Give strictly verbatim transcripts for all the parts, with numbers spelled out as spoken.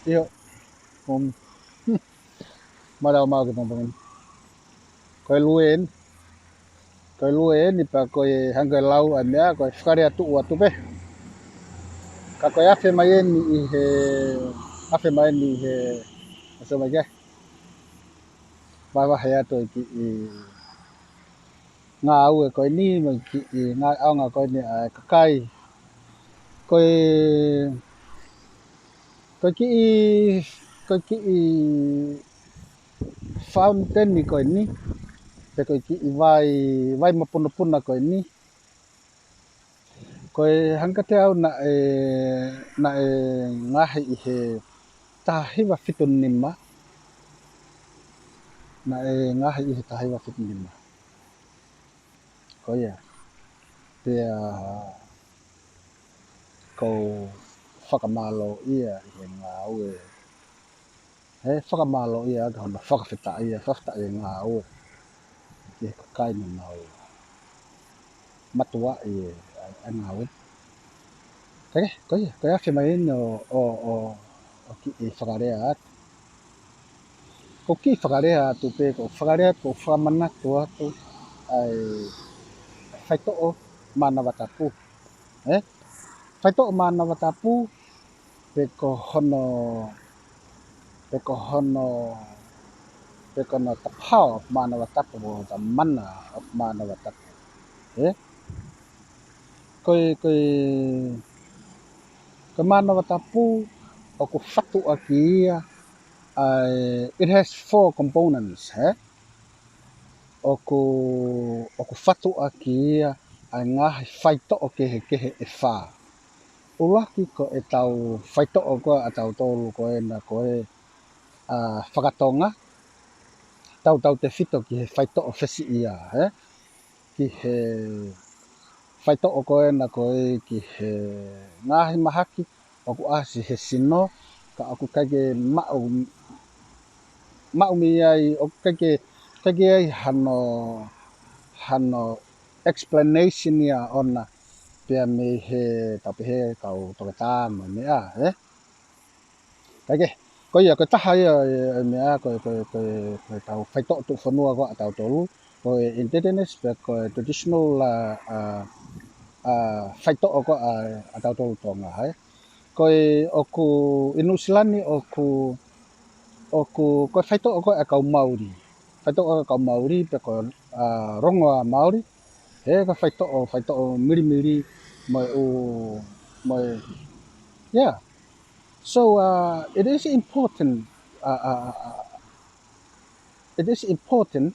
ʻIo, um, mālō ʻaupito ke pongipongi ni. Ko e lue eni. Ko e lue eni pea ko e hangē ko e lau ʻa e meʻa, ko e fakalea tuʻu atu pē. Ka ko e afe mai eni ʻi he, afe mai eni ʻi he, ʻosi mai ke. Vahevahe atu e kiʻi ngāue ko eni, mo e kiʻi ngaahi ʻaonga ko eni ʻa e kakai. Ko e, ko e kiʻi, ko e kiʻi fountain ko eni, pe ko e kiʻi vai, vai mapunopuna ko eni. Ko e hangē kiate au naʻe, naʻe ngaohi ʻi he taha hiva fitu nima. Naʻe ngaohi ʻi he taha hiva fitu nima. Ko ia. Pea ʻoku ou fakamālōʻia ʻi he ngāue. He fakamālōʻia ʻaki hono fakafetaʻi, fakafetaʻi e ngāue ki he kakai naʻa nau mātuʻaki e, e ngāue. Kae, ko ia, ko e afe mai eni ʻo, ʻo, ʻo, ʻo kiʻi fakalea atu. Ko e kiʻi fakalea atu pē, ko e fakalea atu, ko e fakamanatu atu ʻa e faitoʻo Mānava Tapu. Ē? Faitoʻo Mānava Tapu, pe ko hono, pe ko hono, pe ko hono the power of Mānava Tapu, or the mana of Mānava Tapu. Ē? Ko e, ko e, ko e Mānava Tapu, ʻoku fatu ʻaki ia, ʻa e, it has four components, ē? ʻOku, ʻoku fatu ʻaki ia ʻa e ngaahi faitoʻo kehekehe ʻe fā. ʻUluaki ko ʻetau faitoʻo ko ē ʻa tautolu ko ena ko ē, ʻa, fakatonga, tautautefito ki he faitoʻo fesiʻia, ē? Ki he faitoʻo ko ena ko ē ki he ngaahi mahaki ʻoku ʻasi he sino, ka ʻoku ʻikai ke maʻu, maʻu mei ai, ʻoku ʻikai ke, ʻikai ke ai hano, hano explanation ia ʻona pea mei he, tau pehē, kau toketā mo e meʻa, ē? Kae kehe, ko ia, ko e taha ia e, e meʻa, ko e, ko e, ko e, ko ʻetau faitoʻo tuʻufonua ko ē ʻa tautolu, ko e indigenous, pe ko e traditional, ʻa, ʻa, ʻa, faitoʻo ko ē ʻa, ʻa tautolu Tonga, ē? Ko e ʻoku ʻi Nuʻusila ni ʻoku, ʻoku, ko e faitoʻo ko ē ʻa e kau Maori. Faitoʻo ʻa e kau Maori, pe ko e, ʻa, rongoa Maori. He ko e faitoʻo, faitoʻo milimili, mo e ʻū, mo e, yeah. So, uh, it is important, uh, uh, uh, uh, it is important,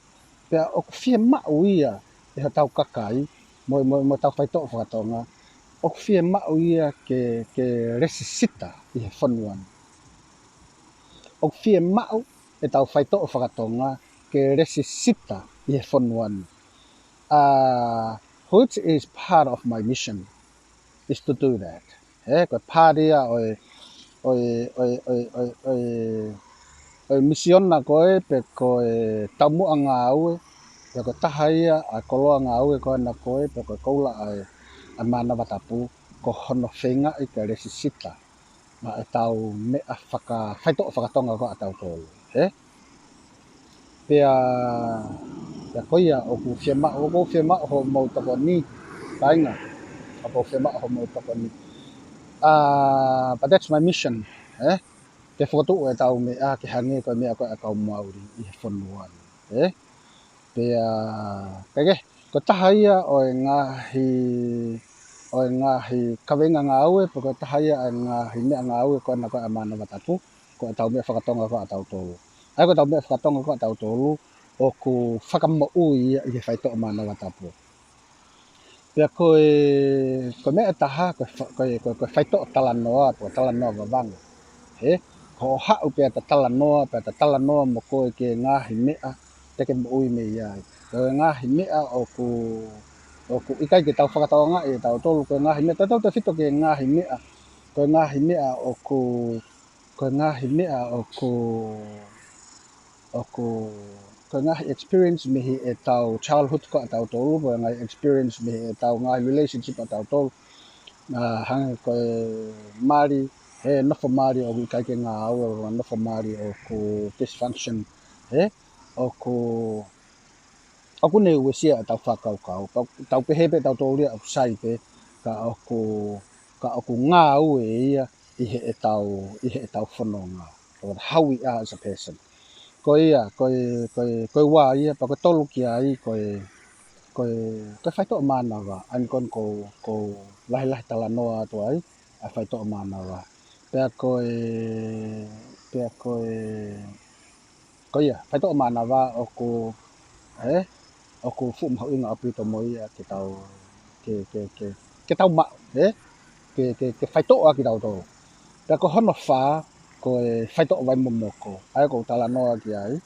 pea ʻoku fiemaʻu ia ʻe hotau kakai, mo, mo, mo ʻetau faitoʻo fakatonga, ʻoku fiemaʻu ia ke, ke lēsisita ʻi he fonua ni. ʻOku fiemaʻu ʻetau faitoʻo fakatonga ke lēsisita ʻi he fonua ni. Uh, which is part of my mission, is to do that. Ē, ko e pāti ia ʻo e, ʻo e, ʻo e, ʻo e, ʻo e, ʻo e, ʻo e misiona ko ē, pe ko e taumuʻa ngāue, pe ko e taha ia ʻa e koloa ngāue ko ena ko ē, pe ko e koula ʻa e, ʻa e Mānava Tapu, ko hono feingaʻi ke lēsisita maʻa ʻetau meʻa faka-, faitoʻo fakatonga ko ē ʻa tautolu, ē? Pea, pea ko ia ʻoku fiemaʻu, ʻoku fiemaʻu hoʻomou tokoni, kāinga, ʻoku fiemaʻu hoʻomou tokoni. Uh, but that's my mission, ē? Ke fokotuʻu ʻetau meʻa ke hangē ko e meʻa ko ē ʻa e kau Maori ʻi he fonua ni, ē? Pea, kae kehe, ko e taha ia ʻo e ngaahi, ʻo e ngaahi kaveinga ngāue, pe ko e taha ia ʻa e ngaahi meʻa ngāue ko ena ko ē ʻa Mānava Tapu, ko ʻetau meʻa fakatonga ko ē ʻa tautolu. ʻA ia ko ʻetau meʻa fakatonga ko ē ʻa tautolu, ʻoku fakamoʻui ia ʻi he faitoʻo Mānava Tapu. Pea ko e, ko e meʻa ʻe taha, ko e fa-, ko e, ko e, ko e faitoʻo talanoa, pe ko e talanoa vavanga. Ē? Ko hoʻo haʻu pea ta talanoa, pea ta talanoa mo koe ki he ngaahi meʻa te ke moʻui mei ai. Ko e ngaahi meʻa ʻoku, ʻoku ʻikai ke tau fakatokangaʻi ʻe tautolu, ko e ngaahi meʻa, tautautefito ki he ngaahi meʻa, ko e ngaahi meʻa ʻoku, ko e ngaahi meʻa ʻoku, ʻoku, ko e ngaahi experience mei heʻetau childhood ko ē ʻa tautolu, ko e ngaahi experience mei heʻetau ngaahi relationship ʻa tautolu. Uh, hangē ko e mali, he nofo mali ʻoku ʻikai ke ngāue, ʻo nofo mali ʻoku dysfunction, he ʻoku, ʻoku ne uesia ʻetau fakakaukau. Pea tau pehē pē ʻetau tōlia ʻoku sai pē, ka ʻoku, ka ʻoku ngāue ia ʻi heʻetau, ʻi heʻetau fononga. Or how we are as a person. Ko ia, ko e, ko e, ko e ua ia, pea ko e tolu ki ai, ko e, ko e, ko e faitoʻo mānava, ʻa eni ko eni ʻoku ou, ʻoku ou lahilahi talanoa atu ai, ʻa e faitoʻo mānava. Pea ko e, pea ko e, ko ia, faitoʻo mānava ʻoku, ē, ʻoku fuʻu mahuʻinga ʻaupito mo ia ke tau, ke, ke, ke, ke tau maʻu, ē, ke, ke, ke faitoʻo ʻaki kitautolu. Pea ko hono fā, ko e faitoʻo vai momoko. ʻA ia ʻoku ou talanoa ki ai,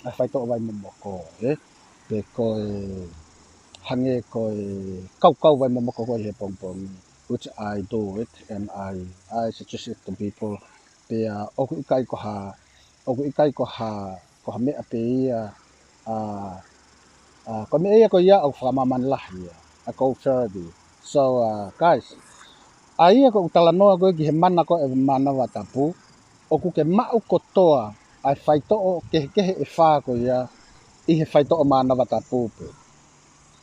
ʻa e faitoʻo vai momoko, ē. Pe ko e hangē ko e kaukau vai momoko ko ē he pongipongi, which I do it, and I, I suggest it to people. Pea ʻoku ʻikai ko ha, ʻoku ʻikai ko ha, ko ha meʻa pē ia, ʻa, ʻa, ko e meʻa ia ko ia ʻoku fakamāmani lahi ia, ʻa e cold therapy. So, uh, guys, ʻa ia ʻoku ou talanoa ko ē ki he mana ko ē ʻo e mānava tapu, ʻoku ke maʻu kotoa ʻa e faitoʻo kehekehe ʻe fā ko ia ʻi he faitoʻo mānava tapu pē.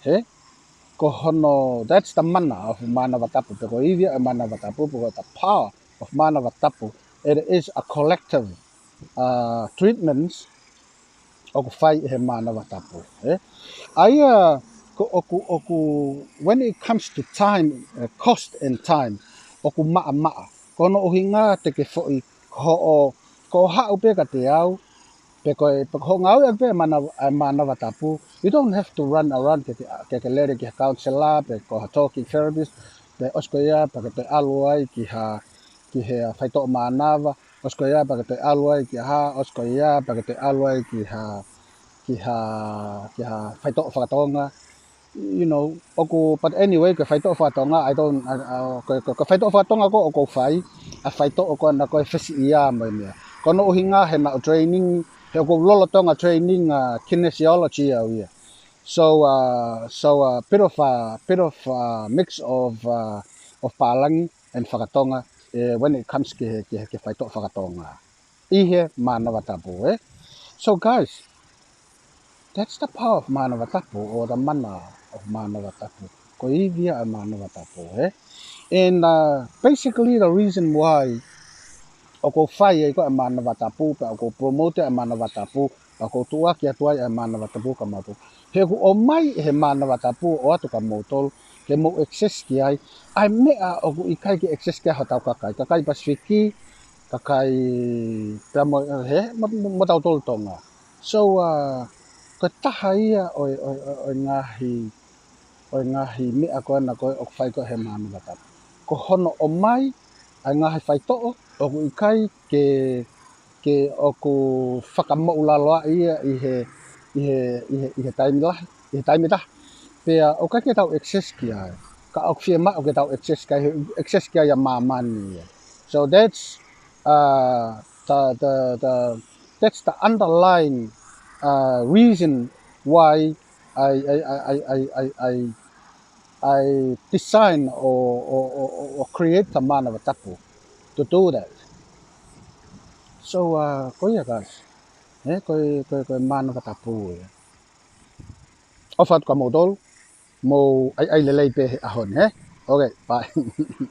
He? Ko hono, that's the mana of mānava tapu, pe ko e ivi ia ʻo e mānava tapu, pe ko e the power of mānava tapu. It is a collective, uh, treatments ʻoku fai ʻe he mānava tapu, ē? ʻA ia, ko ʻoku, ʻoku, when it comes to time, uh, cost and time, ʻoku maʻamaʻa. Ko hono ʻuhinga te ke foʻi ko hoʻo, ko hoʻo haʻu pē kiate au, pe ko e, pe ko hoʻo ngāueʻaki pē ʻa e mānava, ʻa e mānava tapu. You don't have to run around ke, ke, ke lele ki ha counselor, pe ko ha talking therapist, pe ʻosi ko ia, pea ke toe ʻalu ai ki ha, ki he faitoʻo mānava, ʻosi ko ia pea ke toe ʻalu ai ki ha, ʻosi ko ia pea ke toe ʻalu ai ki ha, ki ha, ki ha faitoʻo fakatonga. You know, ʻoku, but anyway, ko e faitoʻo fakatonga, I don't, I, I, ko, ko, ko e faitoʻo fakatonga ko ē ʻoku ou fai, ʻa e faitoʻo ko ena ko e fesiʻia mo e meʻa. Ko hono ʻuhinga he naʻa ku training, he ʻoku ou lolotonga training, uh, kinesiology au ia. So, uh, so, uh, bit of, uh, bit of, uh, mix of, uh, of pālangi and fakatonga, eh, when it comes ki he, ki he, ki he faitoʻo fakatonga. ʻI he mānava tapu, ē? So, guys, that's the power of mānava tapu, or the mana of mānava tapu. Ko e ivi ia ʻo e mānava tapu, ē? And, uh, basically the reason why ʻoku ou fai ai ko ē ʻa e mānava tapu, pea ʻoku ou promote ʻa e mānava tapu, pea ʻoku ou tuʻuaki atu ai ʻa e mānava tapu kia moutolu. He ʻoku ʻomai ʻe he mānava tapu ʻo ʻoatu kia moutolu, ke mou access ki ai, ʻa e meʻa ʻoku ʻikai ke access ki ai hotau kakai, kakai Pasifiki, kakai pea mo, he, mo, mo, mo tautolu Tonga. So, uh, ko e taha ia ʻo e, ʻo e, ʻo e, ʻo e ngaahi, ʻo e ngaahi meʻa ko ena ko ē ʻoku fai ko ē ʻe he mānava tapu. Ko hono ʻomai ʻa e ngaahi faitoʻo ʻoku ʻikai ke, ke ʻoku fakamoʻulaloaʻi ia ʻi he, ʻi he, ʻi he, ʻi he taimi lahi, ʻi he taimi ʻe taha. Pea ʻoku ʻikai ke tau access ki ai. Ka ʻoku fiemaʻu ke tau access ki ai, access ki ai ʻa māmani ia. So that's, uh, the, the, the, that's the underlying, uh, reason why I, I, I, I, I, I, I, I design or, or, or, or, or create the mānava tapu to do that. So, uh, ko ia, guys. Ē, ko e, ko e, ko e mānava tapu ia. ʻOfa atu kia moutolu, mou ʻai, ʻai lelei pē he ʻaho ni, ē? Okay, bye.